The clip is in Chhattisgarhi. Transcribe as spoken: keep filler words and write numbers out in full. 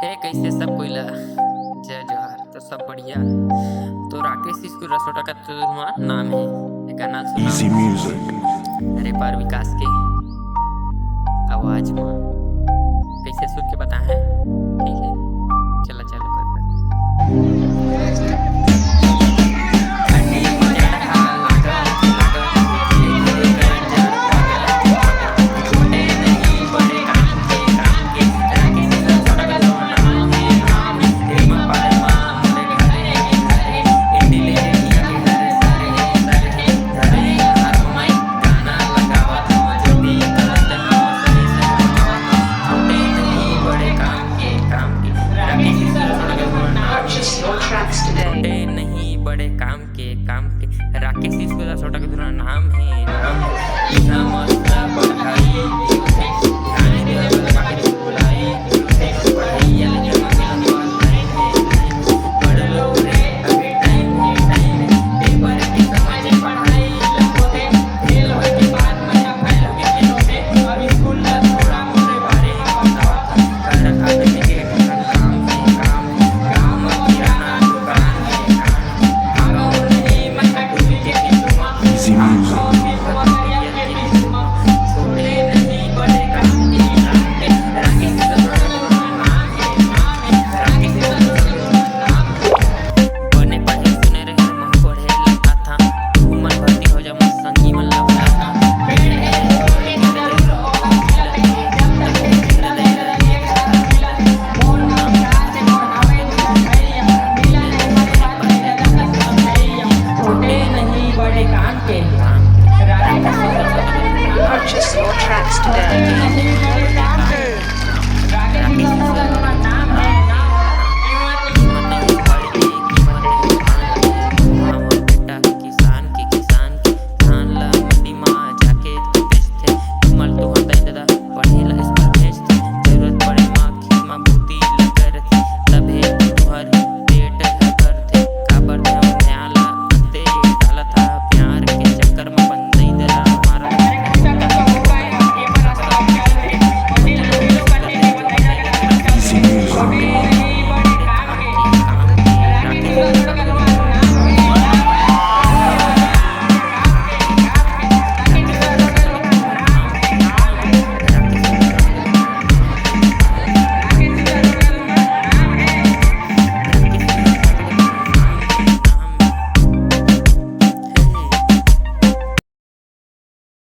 हे, कैसे सब कोई ला जय जोहार। तो सब बढ़िया। तो राकेश स्कूल रसोटा का तुरुमा नाम है, ये गाना सुना। Easy music. अरे पार विकास के आवाज में कैसे सुन के बता है, ठीक है।